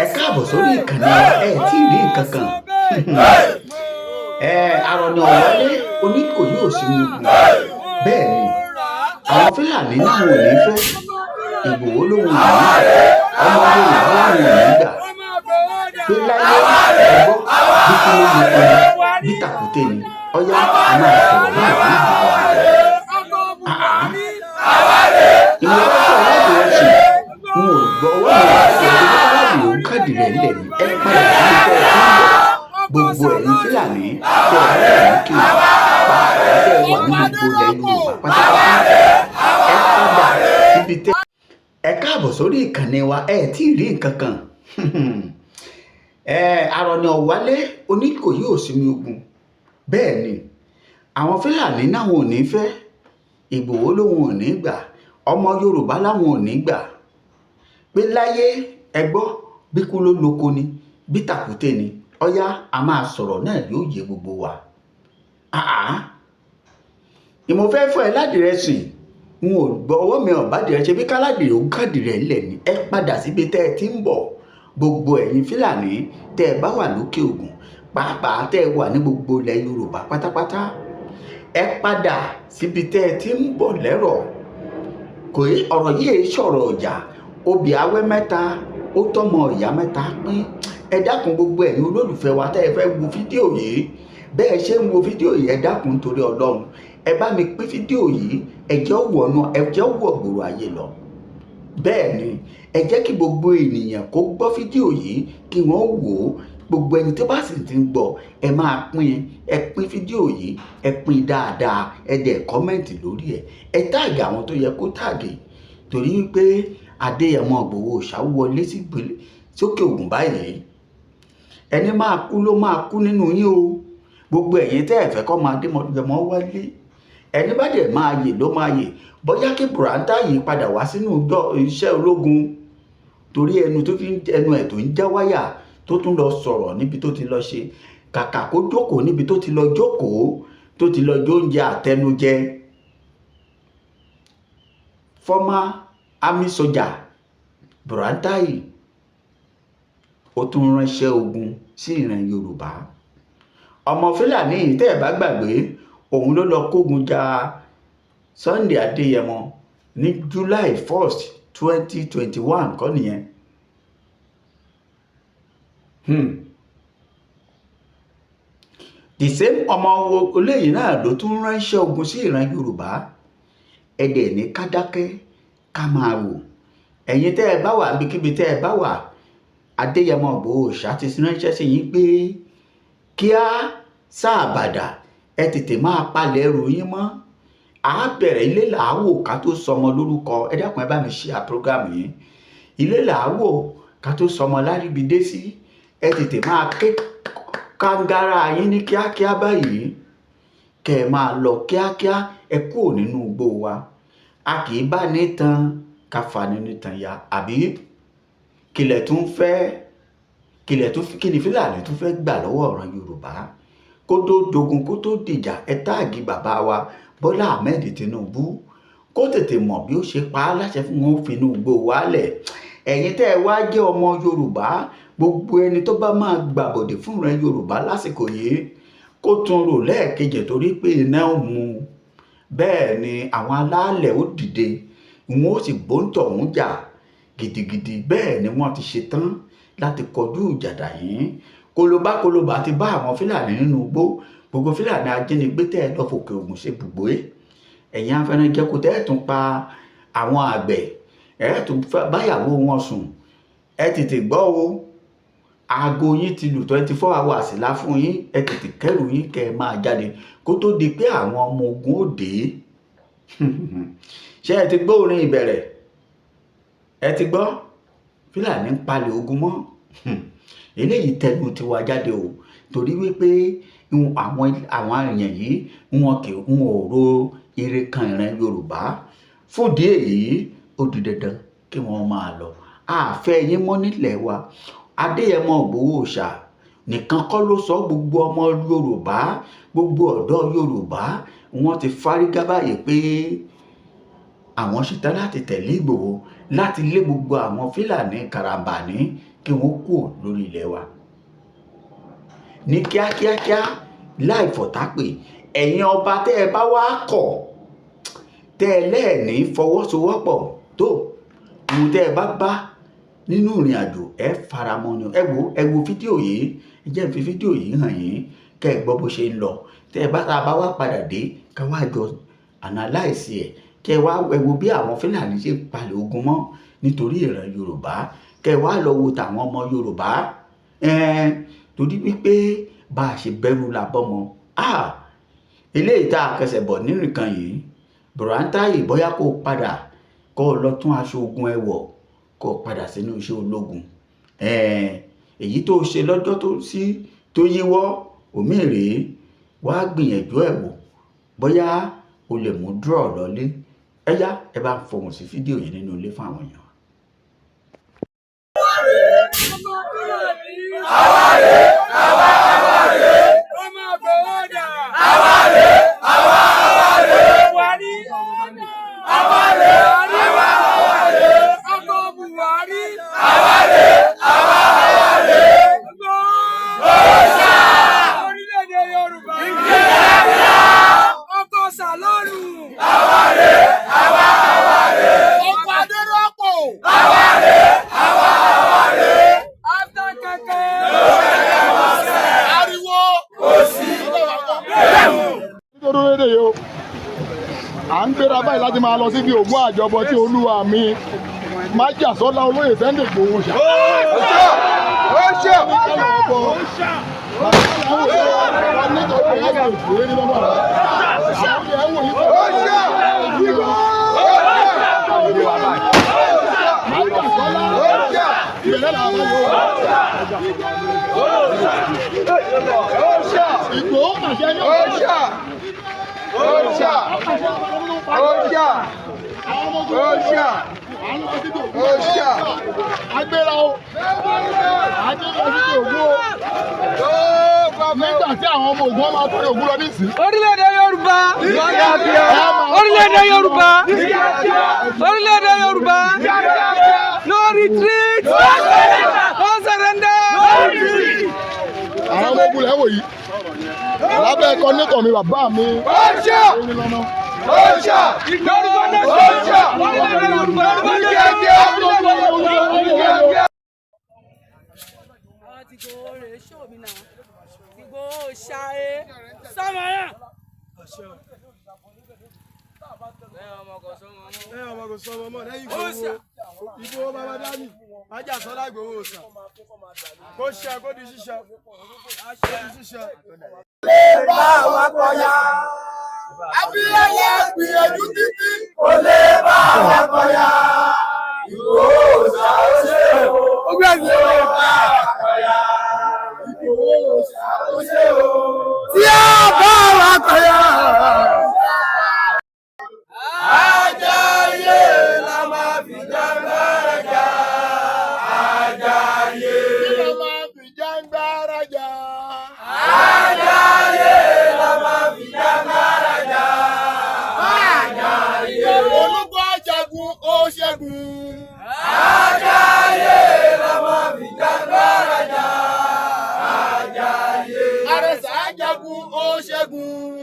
Ẹ káàbọ̀ sórí ìkànnì wa. Ẹ tí ì rí nǹkan kan. Ẹ Arọ̀nì Ọ̀wálé Oníkòyí ò sí ní ogun. Bẹ́ẹ̀ ni àwọn Fúlàní náà ò ní fẹ́ Ìgbòho lóhun ò ní ọmọ Yorùbá láwọn ò ní gbà pé láyé. Ẹgbọ́ bí kí ló lè kọ́ bí tàkúté ni. Ọyá, a máa sọ̀rọ̀ náà ní ìgbòho. Ìwọ ọkọ láti rẹ sùn, n ò gbọ́ ọwọ́ mi àti ẹgbẹ́ káládì òun káàdì rẹ̀ ńlẹ̀ ni. Ẹ padà sí ibi tẹ́ ẹ ti ń bọ̀. Gbogbo ẹ̀yin Fúlàní tẹ́ ẹ bá wà ní òkè, pàápàá tẹ́ ẹ wà ní gbogbo ilẹ̀ Yorùbá pátápátá, ẹ padà síbi tẹ́. Ẹ káàbọ̀ sórí ìkànnì wa. Ẹ tí ì rí nǹkan kan. Ẹ Arọ̀nì Ọ̀wálé Oníkòyí ò sí ní ogun. Bẹ́ẹ̀ ni àwọn Fúlàní náà ò ní fẹ́ Ìgbòho lòun ò ní gbà, ọmọ Yorùbá láwọn ò ní gbà pé láyé. Ẹ gbọ́ bí kú ló lóko ni bí tàkúté ni. Ọyá, a máa sọ̀rọ̀ náà, yóò yé gbogbo wa. Ìmọ̀ fẹ́ fún ẹ ládìrẹ́sì, n ò gbọ́ ọwọ́ mi ọ̀bádìrẹ́ ṣe bí káládìrẹ́ ó kádìrẹ́ ńlẹ̀ ni. Ẹ padà síbi tẹ́ ẹ ti ń bọ̀. Gbogbo ẹ̀yin Fúlàní tẹ́ ẹ bá wà lókè Ògùn, pàápàá tẹ́ ẹ wà ní gbogbo ilẹ̀ Yorùbá pátápátá, ẹ padà síbi tẹ́ ẹ ti ń bọ̀ lẹ́rọ̀. Kò yé ọ̀rọ̀ yìí sọ̀rọ̀ ọjà obì awẹ́ mẹ́ta, ó tọ́mọ ìyá mẹ́ta pín. Ẹ dákun, gbogbo ẹ̀yin olólùfẹ́ wa tẹ́ ẹ fẹ́ wo fídíò yìí, bẹ́ẹ̀ ṣe ń wo fídíò yìí, ẹ dákun, torí Ọlọ́run, ẹ bá mi pín fídíò yìí. Ẹ jẹ́ ó wọ̀nà, ẹ jẹ́ ó wọ̀ gbòòrò ayé lọ. Bẹ́ẹ̀ ni, ẹ jẹ́ kí gbogbo ènìyàn kó gbọ́ fídíò yìí, kí wọ́n wò ó. Gbogbo ẹni tó bá sì ti ń gbọ́, ẹ máa pín. Ẹ pín fídíò yìí, ẹ pín dáadáa, ẹ dẹ̀ comment lórí ẹ̀, ẹ tag àwọn tó yẹ kó tag, torí wípé Adéyẹmọ Ìgbòho Òòṣà wọlé sókè Ògùn báyìí. Ẹni máa kú ló máa kú nínú yín o. Gbogbo ẹ̀yin tẹ́ ẹ fẹ́ kọ́ máa Adéyẹmọ wálé, ẹni bá dẹ̀ máa yè ló máa yè. Bóyá kí Buratai yìí padà wá sínú iṣẹ́ ológun, torí ẹnu tó fi ẹnu ẹ̀ tó ń já wáyà, tó tún lọ sọ̀rọ̀ níbi tó ti lọ ṣe, kàkà kó jókòó níbi tó ti lọ jókòó, tó ti lọ jóúnjẹ àtẹnujẹ. Former army soldier Buratai, ó tún ránṣẹ́ ogun sí ìran Yorùbá. Ọmọ Fúlàní yìí, tẹ́ ẹ̀ bá gbàgbé, òun ló lọ kógun ja Sunday Adéyẹmọ ní July 1st 2021 kọ́ nìyẹn. The same ọmọ olóyè náà ló tún ránṣẹ́ ogun sí ìran Yorùbá. Ẹ̀dẹ̀ ní ká dákẹ́, ká máa wò. Ẹ̀yin tẹ́ ẹ bá wà níbikíbi tẹ́ ẹ bá wà, Adéyẹmọ Ìgbòho Òòṣà ti ránṣẹ́ sí yín pé kíá sáàbàdà, ẹ tètè máa palẹ̀ ẹrù yín mọ́. À á bẹ̀rẹ̀ ilé làáwò ká tó sọmọ lórúkọ. Ẹ dákun, ẹ bá mi ṣe program yìí. Ilé làáwò ká tó sọmọ láríbi sí. Ẹ tètè máa ké kángára yín ní kíákíá báyìí, kẹ́ ẹ máa lọ kíákíá. Ẹ kúrò nínú igbó wa. A kì í bá ní tan ká fani ní tan ya, àbí kìlẹ̀ tún fẹ́ kìlẹ̀ tún? Kí ni Fúlàní tún fẹ́ gbà lọ́wọ́ ọ̀ràn Yorùbá kó tó dogun, kó tó dìjà? Ẹ tag bàbá wa Bọ́lá Ahmed Tinubu, kó tètè mọ̀ bí ó ṣe pa á láṣẹ fún wọn fi inú igbó wálẹ̀. Ẹ̀yin tẹ́ ẹ wá jẹ́ ọmọ Yorùbá, gbogbo ẹni tó bá máa gbàbọ̀dè fún ìran Yorùbá lásìkò yìí, kó tún rò lẹ́ẹ̀kejì, torí pé iná ò mú. Bẹ́ẹ̀ ni àwọn alálẹ̀ ó dìde, wọn ó sì bóńtọ̀ ń jà gidigidi. Bẹ́ẹ̀ ni wọ́n ti ṣetán láti kọjú ìjà dà yín. Kolobá kolobá ti bá àwọn Fúlàní nínú igbó. Gbogbo Fúlàní ajínigbé tẹ́ ẹ lọ fòkè Ògùn ṣe bùgbé, ẹ̀yin afẹnujẹkù tẹ́ ẹ tún pa àwọn àgbẹ̀, ẹ tún báyàwó wọn sùn, ẹ tètè gbọ́ o. Aago yín ti lù. 24 hours la fún yín. Ẹ tètè kẹ́rù yín, kẹ́ ẹ máa jáde kó tó di pé àwọn ọmọ ogun ó dé. Ṣé ẹ ti gbọ́ orin ìbẹ̀rẹ̀? Ẹ ti gbọ́ Fúlàní ń palẹ̀ ogun mọ́. Eléyìí tẹnu tiwa jáde o, torí wípé àwọn èèyàn yìí, wọn kì í wọn ò ro ire kan ìran Yorùbá. Fúndìí èyí, ó di dandan kí wọ́n máa lọ. Àfẹ́ yín mọ́ nílẹ̀ wa. Adéyẹmọ Ìgbòho Òòṣà nìkan kọ́ ló sọ. Gbogbo ọmọ Yorùbá, gbogbo ọ̀dọ́ Yorùbá, wọ́n ti fárígá báyìí pé àwọn ṣetán láti tẹ̀lé Ìgbòho láti lé gbogbo àwọn Fúlàní karambani kí kí wọ́n kúrò lórí ilẹ̀ wa ní kíákíákíá láì fọ̀tápè. Ẹ̀yin ọba tẹ́ ẹ bá wá kọ̀, tẹ́ ẹ lẹ́ẹ̀ní fọwọ́sowọ́pọ̀ tó ohun tẹ́ ẹ bá bá nínú ìrìn àjò, ẹ faramọ́ ni. Ẹ wo, ẹ wo fídíò yìí. Ẹ jẹ́ n fi fídíò yìí hàn yín kẹ́ ẹ gbọ́ bó ṣe ń lọ. Tẹ́ ẹ bá tá a bá wá padà dé, ká wá jọ analyse ẹ̀. Kẹ́ ẹ wá ẹ wo bí àwọn Fúlàní ṣe ń palẹ̀ ogun mọ́ nítorí ìran Yorùbá. Kẹ́ ẹ wá lọ wo tàwọn ọmọ Yorùbá ẹ̀ẹ́n, torí wípé bá a ṣe bẹ̀rù la bọ́mọ. Eléyìí tá a kẹsẹ̀ bọ̀ nínú nǹkan yìí, Buratai, bóyá kó o padà, kó o lọ tún aṣọ ogun ẹ wọ̀, kó o padà sínú iṣẹ́ ológun. Èyí tó ṣe lọ́jọ́ tó sí tó yíwọ́ òmíì rèé, wá gbìyànjú ẹ̀ wò, bóyá o lè mú draw lọlé. Ẹ yá, ẹ bá ń fohùn sí fídíò yìí nínú ilé fún àwọn èèyàn. Àwa rèé, àwa àwa rèé. Ọmọ Ìgbòho dà. Àwa rèé, àwa àwa rèé. Buhari. Àwa rèé, àwa àwa rèé. Ọkọ Buhari. Àwa rèé, àwa àwa rèé. Gbòòsà. Orílẹ̀-èdè Yorùbá. Ọkọ Sàlọ́ọ̀nù. Àwa rèé, àwa àwa rèé. Ọkọ Adérọ́pò. Àwa rèé, àwa àwa rèé. After kẹ̀kẹ́. Ariwo. Kò sí. Nítorí lédè yìí o, à ń gbéra báyìí láti máa lọ síbi ògùn àjọbọ tí olúwa mi májàsọ́lá olóyè Sunday Igboho ṣá. Ó ṣe. Ó ṣe. Májàsọ́lá ìbẹ̀rẹ̀ làwọn Ó ṣe. Ìgbòho pàṣẹ ní Ó ṣe. Ó ṣe. Ó ṣe. Ó ṣe. Ó ṣe. Agbéra o, agbéra síbi ògùn o. Nígbà tí àwọn ọmọ ògùn ọmọ akọrin ògùn lọ nísìn. Orílẹ̀-èdè Yorùbá. Orílẹ̀-èdè Yorùbá. Orílẹ̀-èdè Yorùbá. No retreat. No surrender. Àwọn ọmọ ogun lẹ́wọ̀ yìí lábẹ́ ẹ̀kọ́ nítọ̀ mi, bàbá mi. Ó ṣe. Ó ṣe. Yorùbá Ó nation. ṣe. Orílẹ̀-èdè Yorùbá. Kíákíá. Kíákíá. Àwọn ti Ìgbòho rèé ṣó mi náà. Ìgbòho ṣáé. Sọ́mọ́ràn. Lẹ́yìn ọmọ kò sọ ọmọ mọ́ lẹ́yìn Ìgbòho. Ìgbòho bàbá dání májàsọ́lá Ìgbòho sàn kó ṣe kó di ṣíṣe kó di ṣíṣe. Abíọ́lá gbìyànjú títí. Kò lè bá wa kọ̀yà. Ìgbòho ṣá ó ṣe o. Kò lè bá wa kọ̀yà. Ìgbòho ṣá ó ṣe o. Tí a bá wa kọ̀yà. Ajáyé la máa fi jágbára jà. Ajáyé. Kí ló máa fi jàǹgbára jà? Ajáyé la máa fi jágbára jà. Ajáyé. Olúgbọ́ jagun ó ṣẹ́gun. Ajáyé la máa fi jágbára jà. Ajáyé. Àrẹ̀sà jagun ó ṣẹ́gun.